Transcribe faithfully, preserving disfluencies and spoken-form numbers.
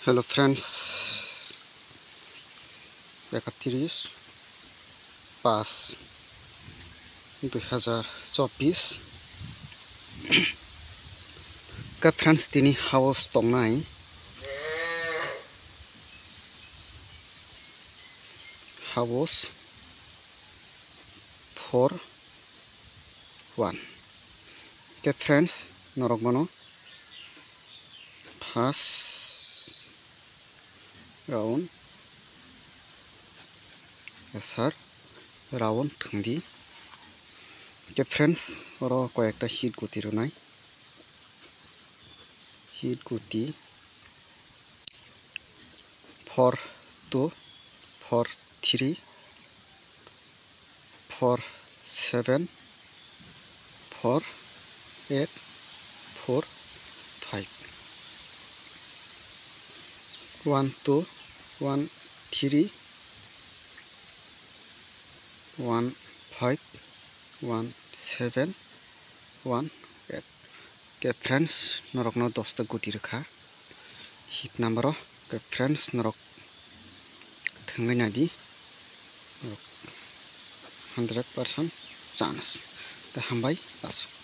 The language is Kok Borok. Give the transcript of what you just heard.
Hello friends, ekatris pas dui hazar chobis. Ka friends, tini house tongnai, house four one. Ke friends, norok bono first round, yes sir, round thwngdi. Ke friends, oro koyekta hit guti rwnai, hit guti four two, four three, four seven, four eight, four five, one two, one three, one five, one seven, one eight. Ke friends, norokno dosta guti rwkha hit number o. Ke friends, norok thwngwi naidi, norok hundred percent chance. Te hambai, aswk.